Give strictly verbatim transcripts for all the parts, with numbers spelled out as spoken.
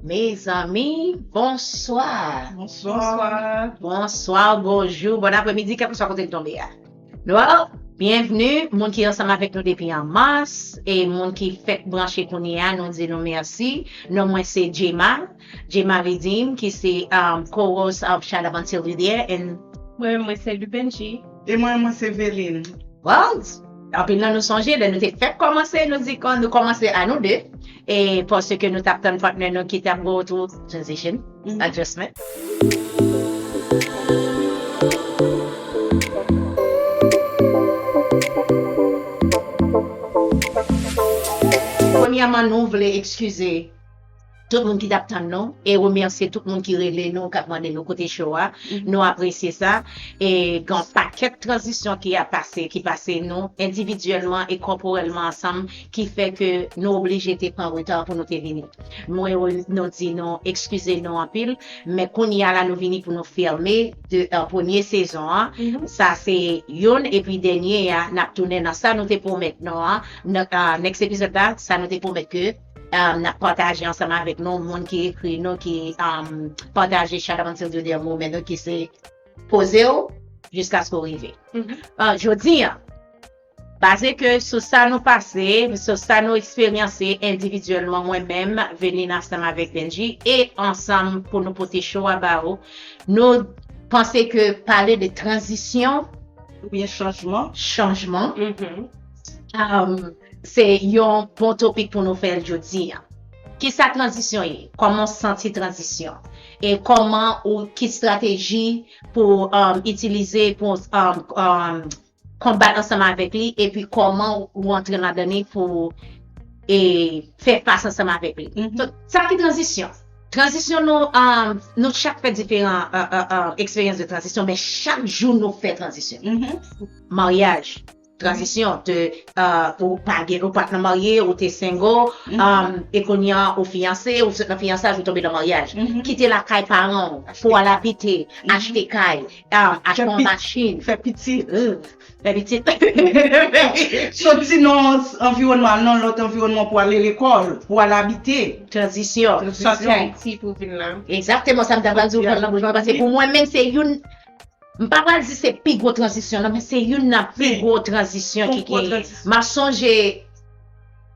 Mezanmi, bonswa. Bonswa. Bonswa, bonjou, bon apremidi, kèlkeswa kote n tonbe a. Well, byenvni, moun ki ansanm avèk nou depi an mas, e moun ki fèk branche kounye a, nou di nou mèsi. Non mwen se Jema, Jema Redeem, ki se um, co-host of Shut Up Until You There, and Mwen, mwen se Lubenji. E mwen, mwen se Veline. Well, anpil nan nou sonje, lè nou te fèk kòmanse, nou di kon nou kòmanse a nou de. E paske nou t ap tann patnè nou ki t ap go through transition, adjustment. Premyèman, nou vle eskize tout moun ki t ap tann nou e remèsye tout moun ki rele nou, k ap mande nou kote show a. Nou apresye sa. E gen yon pakèt tranzisyon ki ap pase, ki pase nou endividyèlman e kòporèlman ansanm, ki fè ke nou oblije te pran reta pou nou te vini. Mwen, nou di nou eskize nou anpil, men kounye a la nou vini pou nou fèmen de, uh, premye sezon an. Sa se youn, epi dènye a, n ap tounen nan sa nou te pwomèt nou an. Nan, uh, next episode la, sa nou te pwomèt ke um, n ap pataje ansanm avèk nou, moun ki ekri nou, ki um, pataje Shut Up Until You There Moment nou, ki se poze w jiskaske w rive. Uh, jodi a, baze ke sou sa nou pase, sou sa nou eksperyanse endividyèlman, mwen menm, Veline ansanm avèk Benji, e ansanm pou nou pote show a ba ou, nou panse ke pale de tranzisyon, Oubyen chanjman. chanjman, um, se yon bon topik pou nou fè l jodi a. Kisa tranzisyon ye? Kòman w santi tranzisyon? E kòman ou, ki estrateji pou um, itilize pou um, um, konbat ansanm avèk li? Epi kòman ou antre ladan li pou e, fè fas ansanm avèk li? So, sa ki tranzisyon? Tranzisyon, nou, um, nou chak fè diferan uh, uh, uh, eksperyans de tranzisyon, men chak jou nou fè tranzisyon. Maryaj, tranzisyon de uh, ou pa gen, ou pa t nan marye, ou te single, um, e kounye a ou fiyanse, ou sot nan fiyansaj, ou tonbe nan maryaj. Kite lakay paran w pou al abite, achte kay, um, achte yon machin, Fè pitit. Fè pitit. Soti nan anviwònman, al nan lòt anviwònman pou ale lekòl, pou al abite. Tranzisyon. Soti Ayiti pou vin la. Egzakteman sa m ta pral di w, pran nan bouch mwen, paske pou mwen menm se youn, m pa pral di se pi gwo tranzisyon non, men se youn nan pi gwo tranzisyon ki genyen. M ap sonje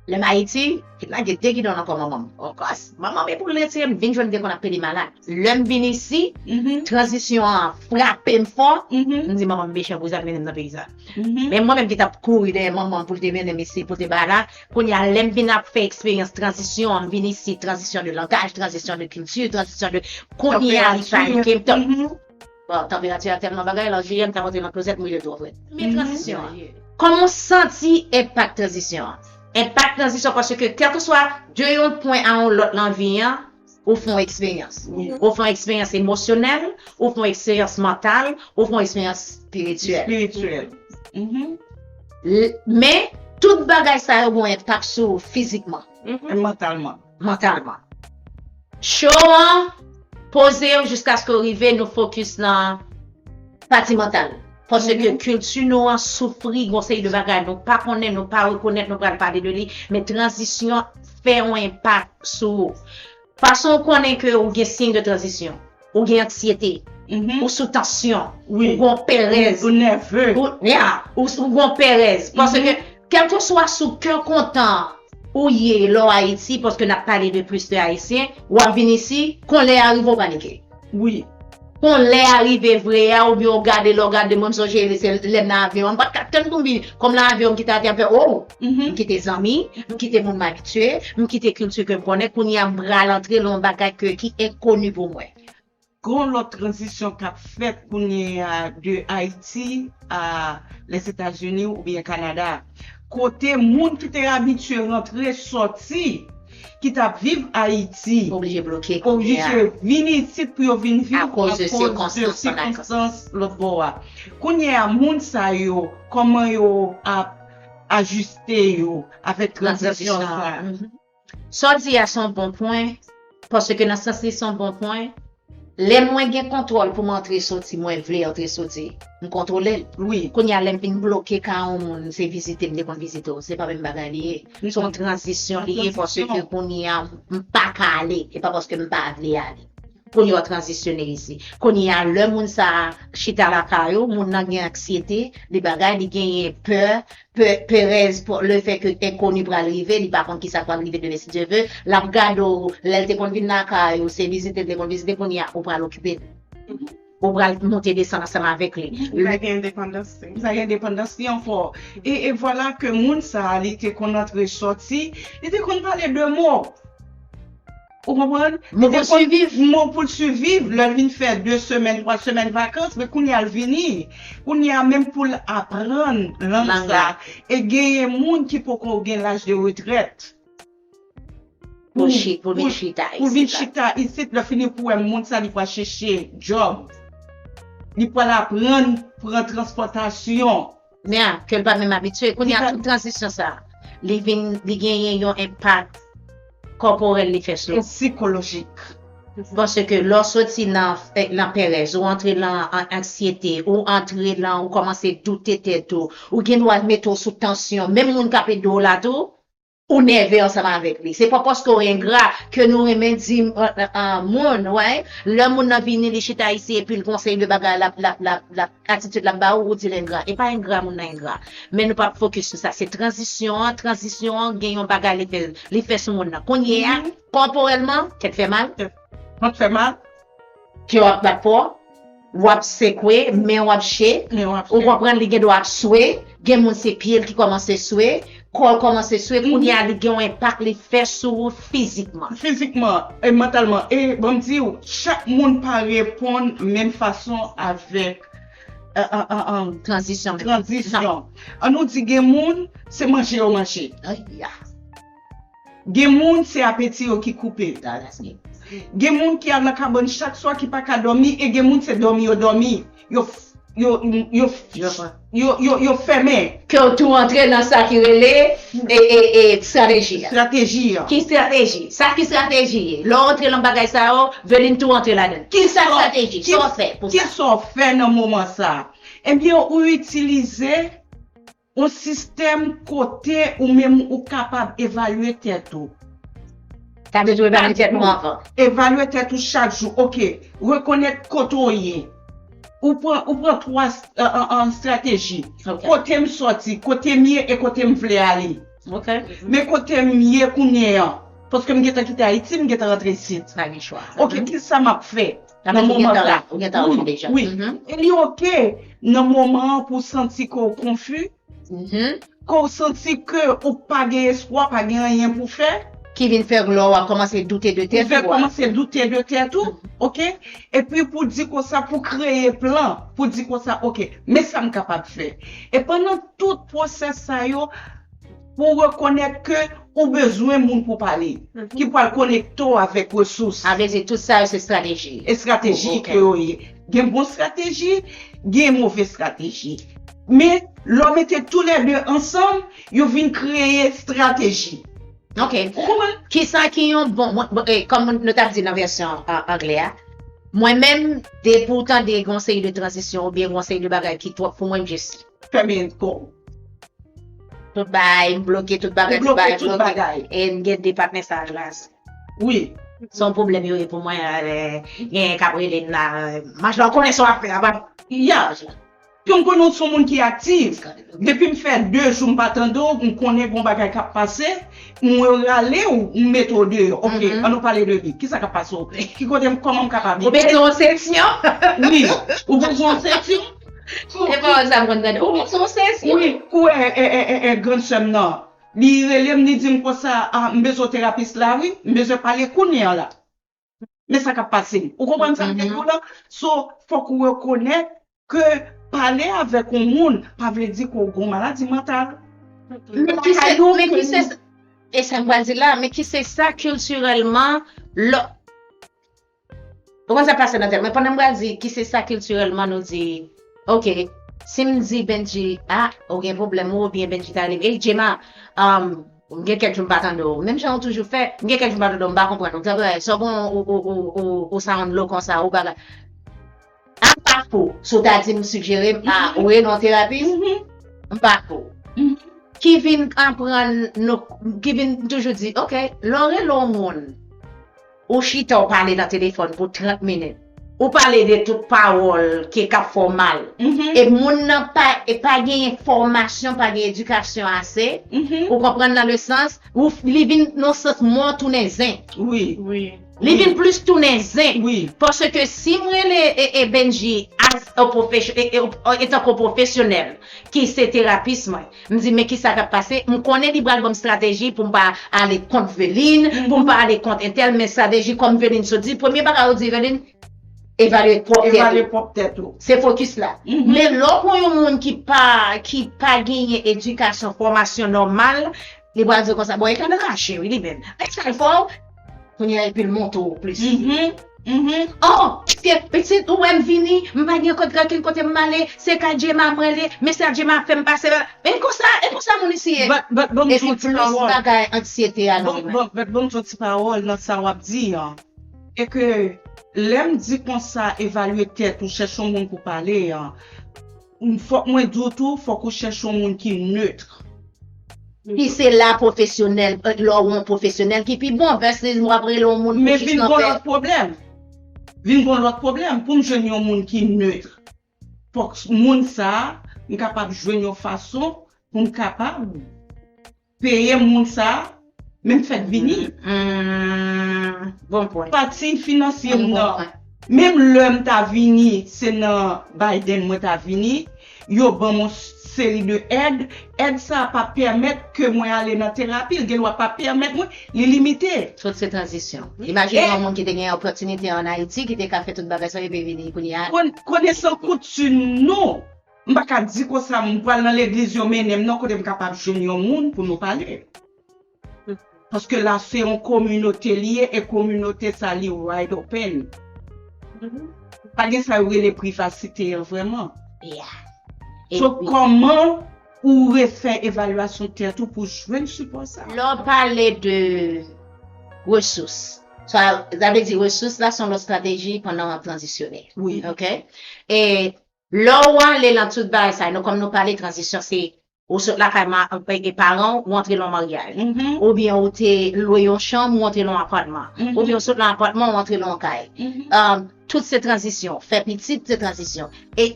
lè m Ayiti, ki lage de gidon nan kò manman m. Okòs, manman m e pou l retire m vin jwenn m te konn ap pede malad. Lè m vin isi, tranzisyon an frape m fò, m di manman m mechan pou sa l mennen m nan peyi sa. Men mwen menm ki t ap kouri dèyè manman m pou l te mennen m isi, pou l te bay la, kounye a lè m vin ap fè eksperyans tranzisyon an, m vin isi, tranzisyon de langaj, tranzisyon de kilti, tranzisyon de, kounye a li panike m. Bon, tanperati a tèlman bagay, lan jiyè m t ap antre nan klozèt, m rive twò frèt. Men tranzisyon an. Kòman w santi enpak tranzisyon an? Enpak tranzisyon, paske kèlkeswa de yon pwen a yon lòt nan vi an, ou fè yon eksperyans. Ou fè yon eksperyans emosyonèl, ou fè yon eksperyans mantal, ou fè yon eksperyans espirityèl. Espirityèl. Men, tout bagay sa yo gen yon enpak sou ou fizikman, Mantalman. mantalman. Show an, poze w jiskaske w rive, nou fokis nan pati mantal. Paske kilti nou an soufri, gon seri de bagay nou pa konnen, nou pa rekonèt, nou pral pale de li, men tranzisyon fè yon enpak sou ou. Fason w konnen ke ou gen siy de tranzisyon, ou gen anksyete, ou sou tansyon, ou gon perèz, ou nève, ou, yeah, ou, ou gon perèz. Paske, kèlkeswa sou kè kontan ou ye lè w Ayiti, paske n ap pale de plis de Ayisyen, w ap vin isi, kon lè a rive w panike. Wi. Kon lè a rive vre a, oubyen w gade, lè w gade mwen, m sonje se lè m nan avyon an, m pa t ka tann pou m vini. Kòm nan avyon, m kite atè, m fè, oh! M kite zanmi, m kite moun m abitye, m kite kilti ke m konnen, kounye a m pral antre nan yon bagay ke, ki enkoni pou mwen. Gon lòt tranzisyon k ap fèt kounye a de Ayiti a Lèzetazini oubyen Kanada. Kote moun ki te abitye rantre sòti, ki t ap viv Ayiti, oblije bloke kounye a. Oblije vin isit pou yo vin viv akoz de sirkonstans lòt bò a. Kounye a, moun sa yo, kòman yo ap ajiste yo avèk tranzisyon sa a? Sa w di a se yon bon pwen, paske nan sans li se yon bon pwen, Lè mwen gen kontwòl pou m antre soti, mwen vle antre soti, m kontwole l. Wi. Kounye a, lè m vin bloke ka yon moun, se vizite m te konn vizite w, se pa menm bagay li ye. Se yon tranzisyon li ye, paske kounye a, m pa ka ale, e pa paske m pa vle ale. Kounye a, w tranzisyone isi. Kounye a, lè moun sa a chita lakay ou, moun nan gen anksyete, li bagay, li genyen pè, pe, perèz pou le fè ke enkoni pral rive, li pa konn ki sa k pral rive demen si Dye ve, l ap gade w, lè l te konn vin lakay ou, se vizite l te konn vizite, kounye a ou pral okipe l. Ou pral monte desann ansanm avèk li. Li pa gen endepandans li. Li pa gen endepandans li ankò. E, e vwala ke moun sa a, li te konn antre soti, li te konn pale de mo. Ou konprann? Mo pou l siviv. Mo pou l siviv. Lè l vin fè de semèn, twa semèn vakans, men kounye a l vini. Kounye a menm pou l aprann lang sa. E genyen moun ki poko gen laj de retrèt. Pou l chi-, pou l vin chita isit la. Pou l vin chita isit, lè fini pou wè moun sa, li pral chèche djòb. Li pral aprann pran transpòtasyon. Men a, ke l pa menm abitye. Kounye a, tout tranzisyon sa, li vin, li genyen yon enpak kòporèl li fè sou ou. E sikolojik. Paske lè w soti nan, nan perèz, ou antre nan an-, anksyete, ou antre nan, ou kòmanse doute tèt ou, ou gen dwa mete w sou tansyon. Menm moun k ap ede w la tou, ou nève ansanm avèk li. Se pa paske w engra ke nou renmen di, euh, euh, euh, moun, wè. Lè moun nan vini, li chita isi epi l gon seri de bagay l ap, l ap, l ap, l ap, atitid l ap ba ou, ou di l engra. E pa engra, moun nan engra. Men nou p ap fokis sou sa. Se tranzisyon an, tranzisyon an gen yon bagay li fè, li fè sou moun nan. Kounye a, kòporèlman, tèt fè mal. Tèt fè mal. Kè w ap bat fò, w ap sekwe, men w ap che, ou konprann li gen dwa ap swe, gen moun se pye l ki kòmanse swe, kò l kòmanse swe, kounye a li gen yon enpak li fè sou ou fizikman. Fizikman, e mantalman. E ban m di w, chak moun pa reponn menm fason avèk, euh, euh, euh, euh, tranzisyon. Tranzisyon. An nou di gen moun, se manje yo manje. Ay, ya. Gen moun, se apeti yo ki koupe. Gen moun ki al nan kabann chak swa, ki pa ka dòmi, e gen moun, se dòmi yo dòmi. Yo, yo, yo, yo, yo, yo fèmen. Ke w tou antre nan sa ki rele, e, e, e, estrateji a. Estrateji a. Ki estrateji? Sa ki estrateji ye? Lè w antre nan bagay sa yo, Veline tou antre ladan l. Ki sa estrateji? Sa w fè pou sa? Ki sa w fè nan moman sa? Ebyen, ou itilize yon sistèm kote ou menm ou kapab evalye tèt ou. Sa vle di w evalye tèt ou anvan. Evalye tèt ou chak jou. Oke, rekonèt kote w ye. Ou pran, ou pran twa, euh, euh, euh, estrateji. Kote m sòti, kote m ye e kote m vle ale. Men kote m ye kounye an. Paske m gentan kite Ayiti, m gentan rantre isit. Pa gen chwa. Oke, ki sa m ap fè nan moman sa? Wi, wi. E li oke nan moman an pou w santi ke w konfi, ke w santi ke ou pa gen espwa, pa gen anyen pou fè. Ki vin fè lè w ap kòmanse doute de tèt ou a. Ou fè kòmanse doute de tèt ou, oke? Epi pou di konsa, pou kreye plan, pou di konsa, oke, men sa m kapab fè. E pandan tout pwosès sa yo, pou w rekonèt ke ou bezwen moun pou pale, ki pral konekte w avèk resous. Sa vle di tout sa yo se estrateji. Estrateji ke yo ye. Gen bon estrateji, gen move estrateji. Men, lè w mete toulède ansanm, yo vin kreye estrateji. Oke. Ou konprann? Kisa ki yon bon, mwen, bon, e, kòm nou t ap di nan vèsyon, a, anglè a, mwen menm, depi w tande gen yon seri de tranzisyon oubyen gen yon seri de bagay ki twòp pou mwen, m jis fèmen kò w. Tout bagay, m bloke tout bagay, tout bagay bloke. E m gen de patnè sa a la. Wi. Se yon pwoblèm yo ye pou mwen, lè gen k ap rele m la, Majla, w konnen sa w ap fè a, pa. Ya. Ke m konnen w se yon moun ki aktif. Depi m fè de jou m pa tande w, m konnen gon bagay k ap pase, m rale w, m mete w deyò. Oke, ann nou pale de li. Kisa k ap pase w? Ki kote m, kòman m kapab ede? Ou bezwen yon sesyon? Wi. Ou bezwen yon sesyon? Se pawòl sa m konn tande. Ou bezwen yon sesyon? Wi, kou e, e, e, e, e, grann sè m nan. Li rele m, li di m konsa, "Ah, m bezwen terapis la, wi. M bezwen pale kounye a la." Men sa k ap pase m. Ou konprann sa m vle di w la? So, fòk ou rekonèt ke pale avèk yon moun pa vle di ke w gen yon maladi mantal. Men ki se, men ki se, e sa m pral di la, men ki se sa kiltirèlman, lò, ou konn sa pase nan tèt mwen, pandan m pral di ki se sa kiltirèlman nou di, oke, si m di Bendji, "Ah, ou gen pwoblèm ou," oubyen Bendji ta rele m, "Ey, Gemma, um, M gen kèk jou m pa tande w. Menm jan w toujou fè, m gen kèk jou m pa tande w, m pa konprann ou. Sa vle sa w gen yon, ou, ou, ou, ou, ou sound low konsa, ou bagay. A pa pou, si w ta di m sigjere m, a, ou rele yon terapis, m pa pou. Ki vin aprann nou, ki vin toujou di, ok, lè w rele yon moun, ou chita, w pale nan telefòn pou trant minit. Ou pale de tout pawòl ki k ap fè w mal. E moun nan pa, e pa gen fòmasyon, pa gen edikasyon ase. Ou konprann nan le sans, ou, li vin nan sans mò tounen zen. Wi. Wi. Li vin plis tounen zen. Wi. Paske si m rele e, e Benji as a profession-, e, e, e, etanke pwofesyonèl, ki se terapis mwen, m di, men kisa k ap pase? M konnen li pral ban m estrateji pou m pa ale kont Veline, pou m pa ale kont entèl, men estrateji kòm Veline sot di, premye bagay ou di, Veline, evalye pwòp tèt ou. Evalye pwòp tèt ou. Se fokis la. Men lè w pran yon moun ki pa, ki pa genyen edikasyon, fòmasyon nòmal, li pral di w konsa, bon, e ka nan kache, wi, li menm. E sa l fè w, kounye a, epi l monte w plis. Oh, se pitit ou wè m vini, m pa gen kot, okenn kote m ale, se ka Djema mwen ale, men sa Djema fè m pase. E konsa, e konsa moun isi ye. But, but, ban m di w yon ti pawòl. Bagay anksiyete a nan men. But, but ban m di w yon ti pawòl nan sa w ap di an. E ke lè m di konsa, evalye tèt ou, chèche yon moun pou pale an, m, fòk mwen di w tou, fòk ou chèche yon moun ki neutre. Ki se la pwofesyonèl, lè w yon pwofesyonèl ki pi bon, versus w ap rele yon moun pou jis nan fè. Men vin gon lòt pwoblèm. Vin gon lòt pwoblèm pou m jwenn yon moun ki neutre. Fòk moun sa a, m kapab jwenn yon fason pou m kapab peye moun sa a, men m fèk vini. Bon pwen. Pati finansye m nan. Menm lè m ta vini, se nan Biden mwen ta vini, yo ban m yon seri de èd. Èd sa a pa pèmèt ke mwen ale nan terapi, l gen dwa pa pèmèt mwen, li limite. Tout se tranzisyon. Imajine yon moun ki te gen opòtinite an Ayiti, ki te ka fè tout bagay sa, epi vini kounye a. Konesan koutim nou, m pa ka di konsa, m pral nan legliz, yo mennen m nan kote m kapab jwenn yon moun pou nou pale. Paske la se yon kominote li ye, e kominote sa li wide open. Pa gen sa yo rele privasite an vrèman. So, kòman ou refè evalyasyon tèt ou pou jwenn sipò sa? Lè w pale de resous, sa, sa vle di resous la se yon lòt estrateji pandan w ap tranzisyone. Wi. Ok? E lè w ale nan tout bagay sa, nou, kòm nou pale tranzisyon, se ou sot lakay ma-, e, e paran w, ou antre nan yon maryaj. Oubyen ou te lwe yon chanm, ou antre nan yon apatman. Oubyen ou sot nan apatman, ou antre nan yon kay. Um, tout se tranzisyon. Fè pitit se tranzisyon. E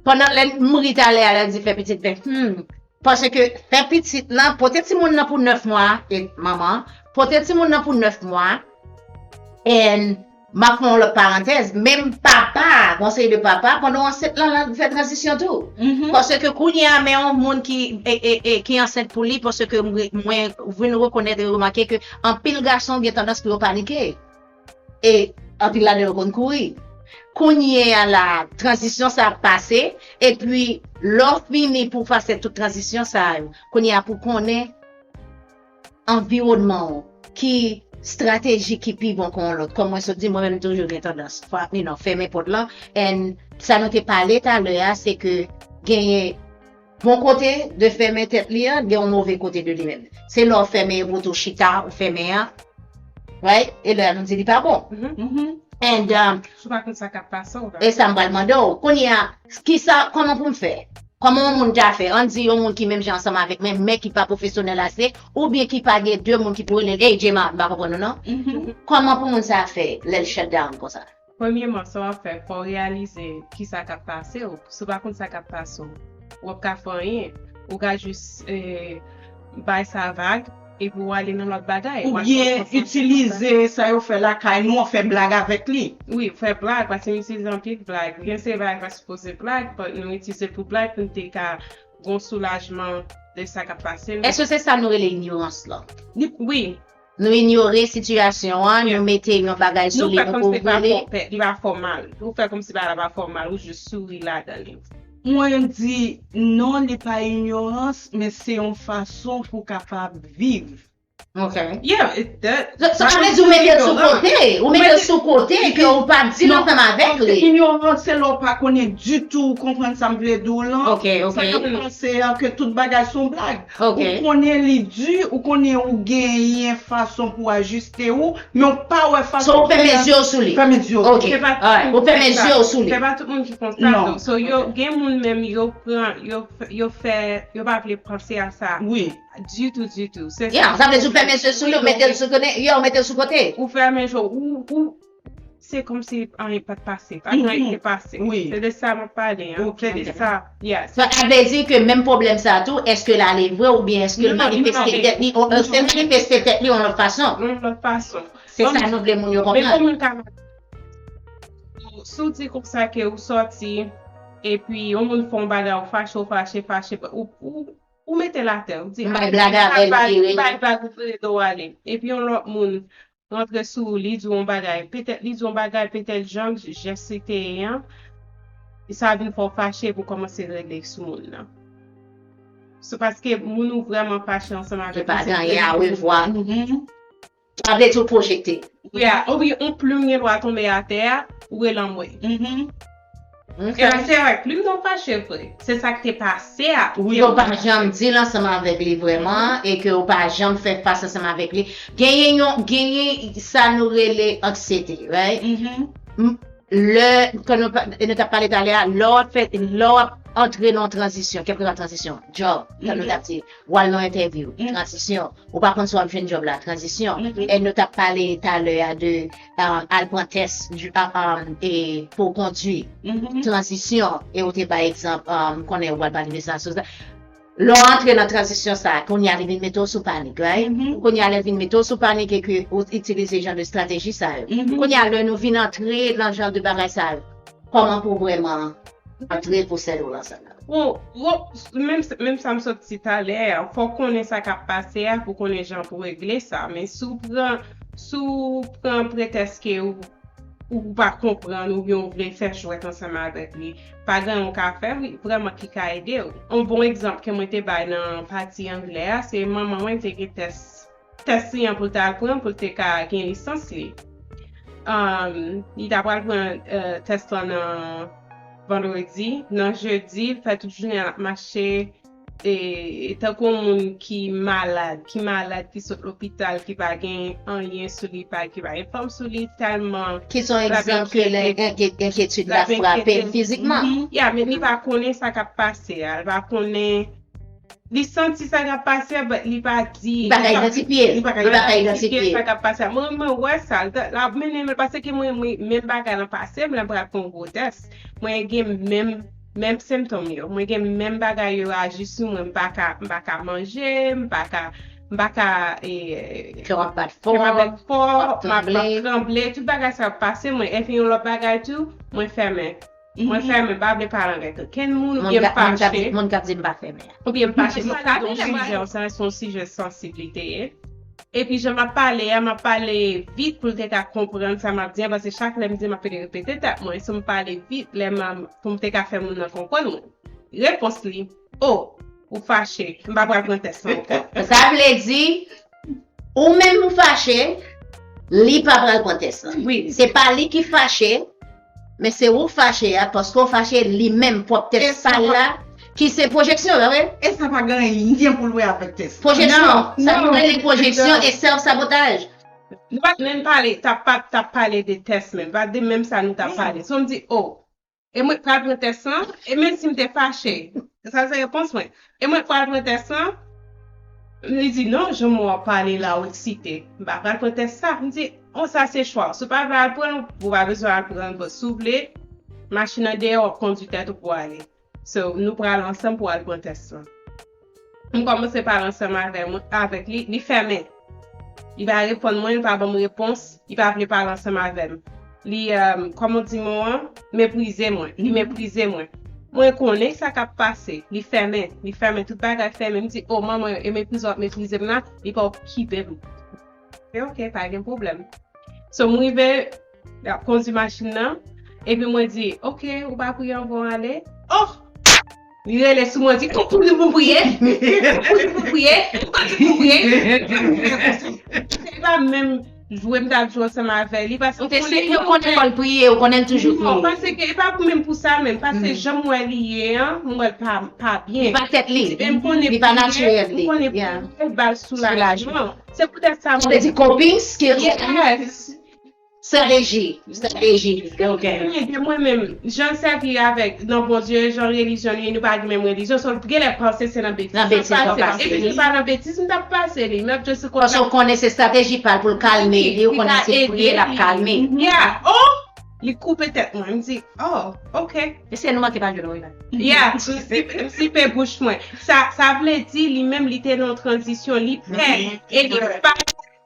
pandan lè m ri talè a, lè l di fè pitit, men, hmm, paske fè pitit lan, pote timoun nan pou nèf mwa, e manman, pote timoun nan pou nèf mwa, and m ap fè yon lòt parantèz, menm papa, gon seri de papa, pandan w ansent lan, l ap fè tranzisyon tou. Paske kounye a, men yon moun ki, e, e, e, ki ansent pou li, paske mwen, mwen vin rekonèt e remake ke anpil gason gen tandans pou yo panike. E anpil ladan yo konn kouri. Kounye a la, tranzisyon sa ap pase, epi lè w fini pou w pase tout tranzisyon sa yo, kounye a pou w konnen anviwònman w, ki estrateji ki pi bon ke yon lòt. Kòm mwen sot di, mwen menm toujou gen tandans, fwa, you know, fèmen pòt lan. And sa nou te pale talè a, se ke genyen bon kote de fèmen tèt li an, gen yon move kote de li menm. Se lè w fèmen epi w tou chita, ou fèmen an, right? E lè a nou di li pa bon. And, um, si w pa konn sa k ap pase w, e sa m pral mande w. Kounye a, kisa, kòman pou m fè? Kòman yon moun ta fè? Ann di yon moun ki menm jan ansanm avèk mwen, men ki pa pwofesyonèl ase, oubyen ki pa gen de moun ki pou rele l, "Ey, Jema, m pa konprann ou non." Kòman pou moun sa a fè lè l shut down konsa? Premyèman, sa w ap fè, fò w reyalize kisa k ap pase w. Si w pa konn sa k ap pase w, w ap ka fè anyen. Ou ka jis, eh, bay sa vag, epi w ale nan lòt bagay. Oubyen itilize sa yo fè lakay nou an, fè blag avèk li. Wi, fè blag, paske nou itilize anpil blag. Gen seri bagay pa sipoze blag, but nou itilize pou blag pou n te ka gon soulajman de sa k ap pase nou. Èske se sa nou rele inyorans lan? Wi. Nou inyore sitiyasyon an, nou mete yon bagay sou li, nou kouvri li. Li pa fè mal. Ou fè kòmsi bagay la pa fè w mal, ou jis souri ladan li. Mwen di non, li pa inyorans, men se yon fason pou w kapab viv. Ok. Yeah, it, that, So, so, sa vle di ou mete l sou kote, ou mete l sou kote ke ou pa di l ansanm avèk li. Inyorans se lè w pa konnen ditou, ou konprann sa m vle di w lan. Ok, ok. Sa k ap pase an, ke tout bagay se yon blag. Ok. Ou konnen li di, ou konnen ou genyen fason pou ajiste ou, men ou pa wè fason. So, ou fèmen zye w sou li. Fèmen zye w. Ok. Alright. Ou fèmen zye w sou li. Se pa tout moun ki konsa. So, yo, gen moun menm, yo pran, yo, yo fè, yo pa vle panse a sa. Wi. Ditou, ditou. Se Yeah, sa vle di ou fèmen zye sou li, ou mete l sou kote, yeah, ou mete l sou kote. Ou fèmen zye w, ou, ou, se kòmsi anyen pa t pase. Pa gen anyen ki te pase. Wi. Se de sa m ap pale. An. Ok. Se de sa. Yeah. Sa vle di ke menm pwoblèm sa tou, èske l ale vre oubyen èske l manifeste tèt li, èske l manifeste tèt li yon lòt fason? Yon lòt fason. Se sa nou vle moun yo Men konprann. Pou moun ka si w di konsa ke ou sòti epi yon moun fè yon bagay ou fache, ou fache, fache, ou, ou, ou mete l atè, ou di M bay blag avè l, li rele. Bay blag, ou vire do w ale. Epi yon lòt moun rantre sou ou, li di w yon bagay. Petèt li di w yon bagay, petèt jan jès li te ye an, sa vin fè w fache epi w kòmanse rele sou moun nan. Se paske moun ou vrèman fache ansanm avèk Li pa gen anyen, orevwa. Sa vle di ou pwojekte. Yeah, oubyen yon plim gen dwa tonbe atè a, ou rele anmwey. Mhm. E la se avèk plim nan w fache vre. Se sa k te pase a. Wi. Ke w pa janm di l ansanm avèk li vrèman e ke w pa janm fè fas ansanm avèk li. Genyen yon, genyen sa nou rele anksiyete, right? Mhm. Lè, kan nou, pa- nou t ap pale talè a, lè w ap fè, lè w ap antre nan yon tranzisyon, kèlkeswa tranzisyon, job, kan nou t ap di, w al nan entèvyou, tranzisyon, ou pa konn si w ap jwenn job la, tranzisyon. E nou t ap pale talè a de um, al pran tès ju- a- um, e pou w kondwi, tranzisyon, e ou te bay egzanp, um, konnen ou pral pale de sa, sou sa. Lè w antre nan tranzisyon sa, kounye a li vin mete w sou panik, right? Kounye a lè l vin mete w sou panik e ke ou itilize jan de estrateji sa yo. Kounye a lè nou vin antre nan jan de bagay sa yo, kòman pou w vrèman antre pou sèl ou lan sa la? Bon, bon, menm, menm sa m sot di talè a, fò w konnen sa k ap pase a pou w konnen jan pou w regle sa. Men si w pran, si w pran pretès ke ou, ou pa konprann oubyen w vle fè jwèt ansanm avèk li, pa gen anyen w ka fè, wi, vrèman ki ka ede w. Yon bon egzanp ke mwen te bay nan pati anglè a, se manman mwen te gen tès, tès li an pou l t al pran pou l te ka gen lisans li. Um, li ta pral pran uh, tès lan nan vandredi, nan jedi, fè tout jounen l ap mache, e, tankou yon moun ki malad, ki malad, ki sot lopital, ki pa gen anyen sou li, pa, ki pa gen fòm sou li, tèlman. Ki se yon egzanp ke lè enkyetid la frape l fizikman. Ya, men li pa konnen sa k ap pase a, li pa konnen, li santi sa k ap pase a, but li pa di. Li pa ka idantifye l. Li pa ka idantifye sa k ap pase a. Mwen, mwen wè sa, l ap mennen m, paske mwen, mwen, menm bagay lan pase m, lè m pral pran gwo tès. Mwen gen menm menm sentòm yo. Mwen gen menm bagay yo aji sou mwen. M pa ka, m pa ka manje, m pa ka, m pa ka, e, Kè w ap bat fò, kè m ap bat fò, w ap m ap tranble. Tranble, tout bagay sa ap pase mwen. Epi yon lòt bagay tou, mwen fèmen. Mwen fèmen, m pa vle pale avèk okenn moun, Moun oubyen m ka- moun ka- fache. Moun k ap di m pa fèmen. Oubyen m fache. Se yon sijè, se yon sijè sansib li te ye. Epi jan m ap pale a, m ap pale vit pou l te ka konprann sa m ap di a, paske chak lè m di, m ap repete tèt mwen, si m pale vit, lè m, pou m te ka fè moun nan konprann mwen. Repons li, o, ou fache, m pa pral pran tès lan ankò. Sa vle di, ou menm ou fache, li pa pral pran tès lan. Wi. Se pa li ki fache, men se ou fache a, paske ou fache li menm pwòp tès pa l la, ki se pwojeksyon, pa vre? E sa pa gen anyen pou l wè avèk tès. Pwojeksyon. Non, Sa non. nou rele pwojeksyon e self sabotaj. Nou pa t menm pale, t ap pa, t ap pale de tès menm, pa de menm sa nou t ap pale. So m di, o, e mwen k pral pran tès lan, e menm si m te fache, sa se repons mwen. E mwen k pral pran tès lan, li di, non, jan w ap pale la, ou eksite. M pa pral pran tès sa. M di, o, sa se chwa w. Si w pa vle al pran l, ou pa bezwen al pran l, but si w vle, machin nan dèyè, w ap kondwi tèt ou pou w ale. So, nou pral ansanm pou al pran tès lan. M kòmanse pale ansanm avè mwen, avèk li, li fèmen. Li pa reponn mwen, li pa ban m repons, li pa vle pale ansanm avè m. Li, um, kòman w di mo an, meprize mwen, li meprize mwen. Mwen konnen sa k ap pase, li fèmen, li fèmen, tout bagay fèmen. M di, o manman, e meprize w ap meprize m la, li pa okipe m. E ok, pa gen pwoblèm. So, m rive, l ap kondwi machin nan, epi mwen di, ok, ou pa priye anvan w ale? Oh! Li rele sou mwen, di, "Koukou, nou pou priye. Koukou, nou pou priye. Koukou, nou pou priye." Se pa menm jwe m t ap jwe ansanm avè li, paske ou te se yo konnen fò l priye, ou konnen l toujou priye. Non, paske e pa pou menm pou sa menm, paske jan m wè li ye an, m wè l pa, pa byen. Li pa tèt li. E m konnen li pa natirèl li. M konnen priye ba l soulajman. Se poutèt sa mwen. Sa vle di coping skills. Yes. Strateji, strateji. Ok. Mwen menm, jan sèvi avèk nan Bondye, jan relijyon li, nou pa gen menm relijyon, so l genlè panse se nan betiz. Nan betiz l ap pase. Epi si l pa nan betiz, m t ap pase li. M ap just kontan. Paske w konnen se strateji pa l pou l kalme li, ou konnen se priye l ap kalme. Yeah, oh! Li koupe tèt mwen. M di, oh, ok. E se nou manke pa jwenn wi la. Yeah, m sipe, m sipe bouch mwen. Sa, sa vle di li menm li te nan yon tranzisyon, li pè. E li pa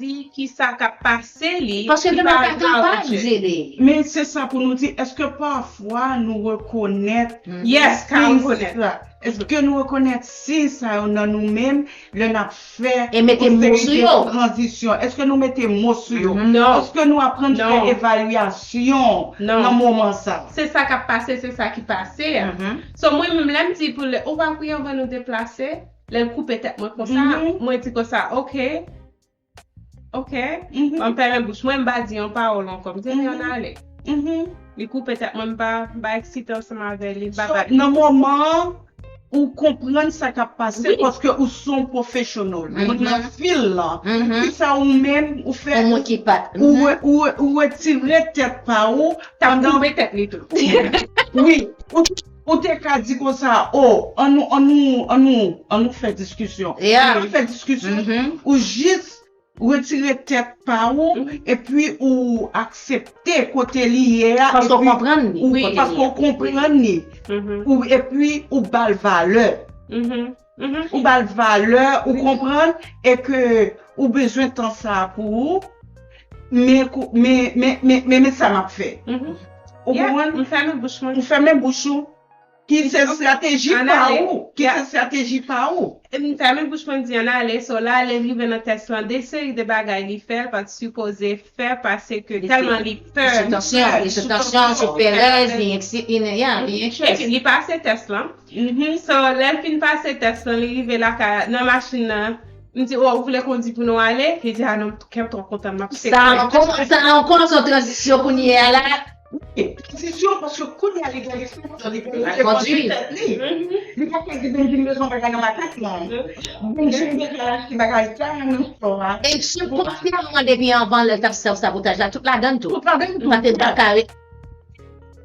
di kisa k ap pase li. Paske li pa kapab di li. Men se sa pou nou di, èske pafwa nou rekonèt Yes, ka rekonèt. Èske nou rekonèt siy sa yo nan nou menm lè n ap fè yon seri de tranzisyon? Èske nou mete mo sou yo? Non. Èske nou aprann fè evalyasyon nan moman sa? Se sa k ap pase, se sa ki pase a. So, mwen menm, lè m di pou lè, ou pa priye anvan nou deplase, lè l koupe tèt mwen konsa, mwen di konsa, ok, Ok. Mwen fèmen bouch mwen, m pa di yon pawòl ankò. M di, "Men ann ale." Li koupe tèt mwen, m pa, m pa eksite ansanm avè li. M pa So, bay nan moman an, ou konprann sa k ap pase paske ou se yon pwofesyonèl. Ou nan fil lan. Kisa ou menm, ou fè, ou, ou, ou retire tèt pa ou pandan. T ap koupe tèt li tou. Wi. Ou, ou te ka di konsa, o, ann nou, ann nou, ann nou, ann nou fè diskisyon. Ou pa fè diskisyon. Ou jis retire tèt pa ou, epi ou aksepte kote li ye a, paske w konprann li. Paske w konprann li. Ou, epi ou ba l valè. Ou ba l valè, ou konprann, e ke ou bezwen tan sa a pou ou, men, men, men, men, men, men sa m ap fè. Ou konprann? M fèmen bouch mwen. Ou fèmen bouch ou. Ki se estrateji pa ou. Ki se estrateji pa ou. M fèmen bouch mwen, m di ann ale, so la lè l rive nan tès lan, de seri de bagay li fè, l pa t sipoze fè, paske tèlman li pè. Li sou tansyon, li sou tansyon, sou perèz, li anksye, li, yeah, li anxious. Epi li pase tès lan. So, lè l fin pase tès lan, li rive lakay, nan machin nan, m di, o, ou vle kondi pou nou ale? Li di, a non, kè m twò kontan, m ap sekrè. Sa ankò, sa ankò, se yon tranzisyon kounye a la. Wi, tranzisyon, paske kounye a li gen responsab, li gen responsab tèt li. Li pa ka di Bendjine bezwen bagay nan makak lan. Bendjine bezwen achte bagay sa, nan spò a. E sibkonsyaman, depi anvan, lè l t ap fè sabotaj la, tout ladann tou. Tout ladann tou. Li pa te dakare.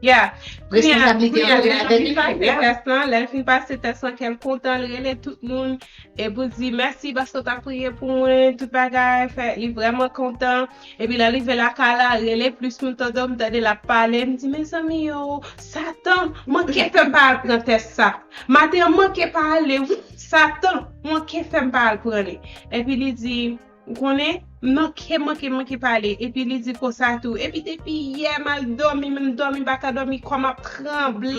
Yeah. Responsablite an tou ladann. Lè l fin pase tès lan, lè l fin pase tès lan, kè l kontan, l rele tout moun. Epi l di, mèsi paske w t ap priye pou mwen, tout bagay, fè, li vrèman kontan. Epi lè l rive lakay la, l rele plis moun, tande m, tande l ap pale. M di, mezanmi yo, Satan manke fè m pa al pran tès sa. Maten an manke pa ale, wi, Satan manke fè m pa al pran li. Epi li di, ou konnen, m manke, manke, manke pale. Epi li di konsa tou. Epi depi yè, m al dòmi, men m dòmi, m pa ka dòmi, kò m ap tranble,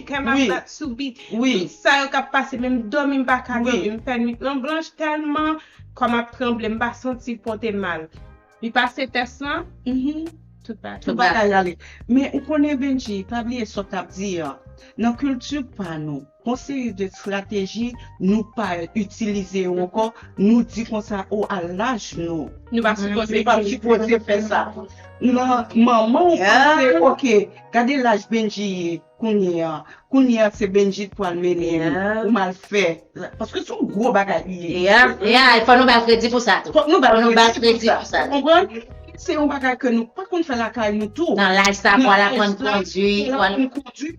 kè m ap bat sou bit. Tout sa yo k ap pase, men m dòmi, m pa ka dòmi. M fè nwit lan blanch tèlman kò m ap tranble, m pa santi l pote mal. Li pase tès lan, tout bagay. Tout bagay ale. Men ou konnen, Bendji, pa bliye sa w t ap di an. Nan kilti pa nou, gon seri de estrateji nou pa itilize yo ankò. Nou di konsa, o, a laj nou. Nou pa sipoze fè sa. Nan manman w panse, ok, gade laj Bendji ye kounye a. Kounye a se Bendji k pral mennen nou. Ou mal fè. Paske se yon gwo bagay li ye. Yeah, yeah, fò nou ba l kredi pou sa tou. Fò nou ba l kredi pou sa. Ou konprann? Se yon bagay ke nou pa konn fè lakay nou tou. Nan laj sa, pou al aprann kondwi, pou al aprann kondwi,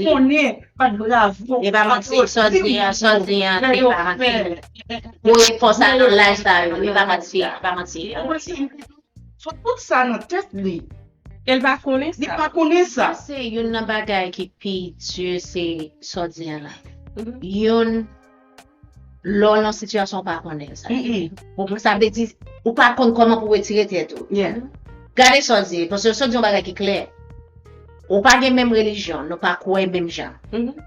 konnen, bat bravo. E pa manti, sa w di an, sa w di an, e pa manti. Pou efò sa nan laj sa yo, e pa manti, e pa manti. Fò tout sa nan tèt li. E l pa konnen sa. Li pa konnen sa. Sa se youn nan bagay ki pi di, se sa w di an la. Youn, lè w nan sitiyasyon w pa konnen sa. Ou, sa vle di, ou pa konn kòman pou w retire tèt ou. Gade sa w di, paske sa w di yon bagay ki klè. Ou pa gen menm relijyon, nou pa kwè menm jan.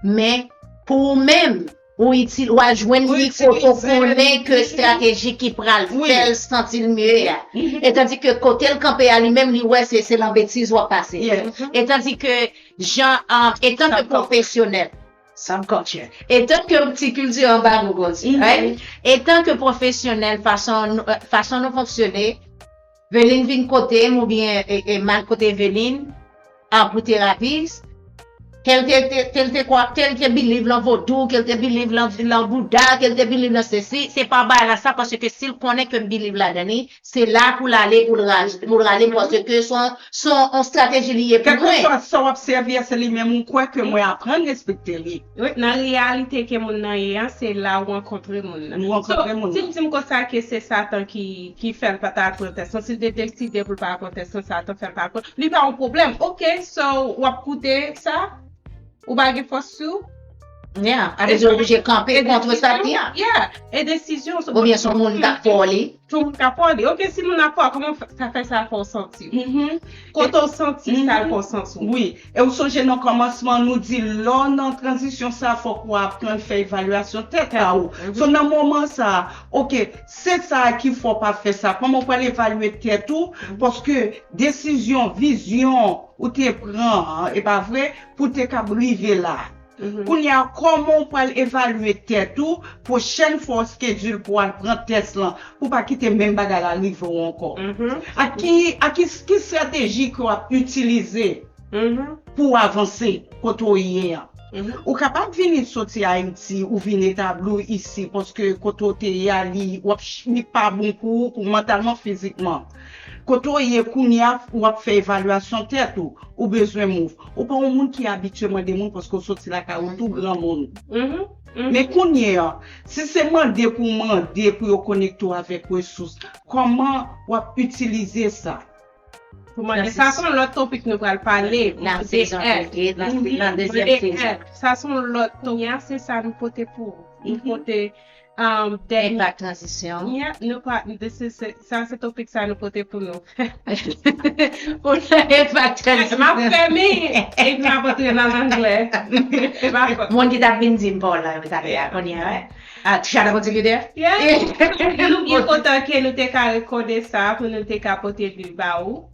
Men, pou ou menm, ou itil, w al jwenn li kote w konnen ke estrateji ki pral fè l santi l mye a. E tandi ke kote l kanpe a, li menm, li wè se, se nan betiz w ap pase. E tandi ke jan, um, etan ke pwofesyonèl, subculture, etan ke ti kilti anba nou, konn di, right? Etan ke pwofesyonèl, fason nou, euh, fason nou fonksyone, Eveline vin kote m oubyen e, e m al kote Eveline, ah, pou terapi, ke l te, te, ke l te kwa, ke l te believe lan vodou, ke l te believe lan, lan bouda, ke l te believe lan sesi, se pa bagay la sa, paske si l konnen ke m believe ladan li, se la pou l ale, pou l rale, pou l rale, paske se yon, se yon, yon strateji li ye pou mwen. Kèlkeswa sa w ap sèvi a, se li menm ou kwè ke mwen aprann respekte li. Wi, nan reyalite ke moun nan ye a, se la ou rankontre moun nan. Ou rankontre moun nan. Si m di m konsa ke se Satan ki, ki fè l pa ta pran tès lan, si l te deside pou l pa pran tès lan, Satan fè l pa pran, li pa yon pwoblèm. Ok, so, w ap koute sa, ou pa gen fòs sou. Yeah, a bezwen oblije kanpe kont sa ki an. Yeah, e desizyon. Oubyen se yon moun k ap fè li. Tout moun ka pale. Ok, si moun ap pale, kòman sa fè sa fè w santi? Kote w santi sa l fè w santi w? Wi, e w sonje nan kòmansman, nou di lè w nan tranzisyon sa, fòk ou aprann fè evalyasyon tèt pa ou. So, nan moman sa, ok, se sa ki fè w pa fè sa. Kòman w pral evalye tèt ou? Paske desizyon, vizyon ou te pran an, e pa vre, pou te kab rive la. Kounye a, kòman w pral evalye tèt ou pwochèn fwa w skedule pou w al pran tès lan, pou w pa kite menm bagay la rive w ankò? A ki, a ki, ki estrateji ke w ap itilize pou w avanse kote w ye an? Ou kapab vini soti Ayiti, ou vin etabli w isi, paske kote w te ye a, li, w ap ch-, li pa bon pou ou, pou mantalman, fizikman. Kote w ye kounye a, w ap fè evalyasyon tèt ou, ou bezwen move. Ou pa yon moun ki abitye mande moun paske w soti lakay ou tou granmoun. Men kounye a, si se mande pou w mande pou yo konekte w avèk resous, kòman w ap itilize sa? Pou mande, sa se yon lòt topik nou pral pale. Nan sezon de, nan, nan dezyèm sezon. Sa se yon lòt topik. Kounye a, se sa nou pote pou ou. Nou pote, um, dènye. Enpak tranzisyon. Yeah, nou pa, this is it. Sa se topik sa nou pote pou nou. Pou enpak tranzisyon. M ap fèmen e m ap antre nan anglè. Moun ki t ap vin di m pa w la, yo t ap la kounye a, wi. Ah, Trisha, t ap kontinye de? Yeah. Nou byen kontan ke nou te ka rekòde sa pou nou te ka pote li ba ou.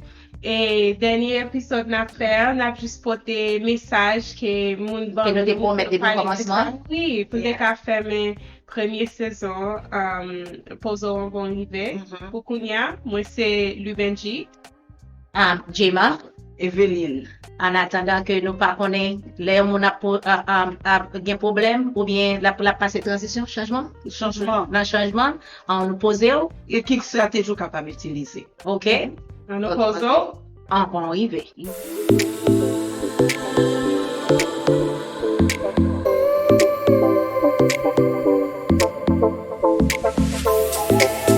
E dènye episode n ap fè a, n ap jis pote mesaj ke moun ban nou. Ke nou te pwomèt depi kòmansman. Wi, pou te ka fèmen premye sezon, um, Poze w Anvan w Rive. Pou kounye a, mwen se Lubenji. Ah, Jema. Eveline. An atandan ke nou pa konnen lè yon moun ap, ap, ap, ap gen pwoblèm oubyen l ap, l ap pase tranzisyon, chanjman? Chanjman. Nan chanjman, an nou poze w. E ki estrateji w kapab itilize? Ok. An nou poze w. Anvan w rive.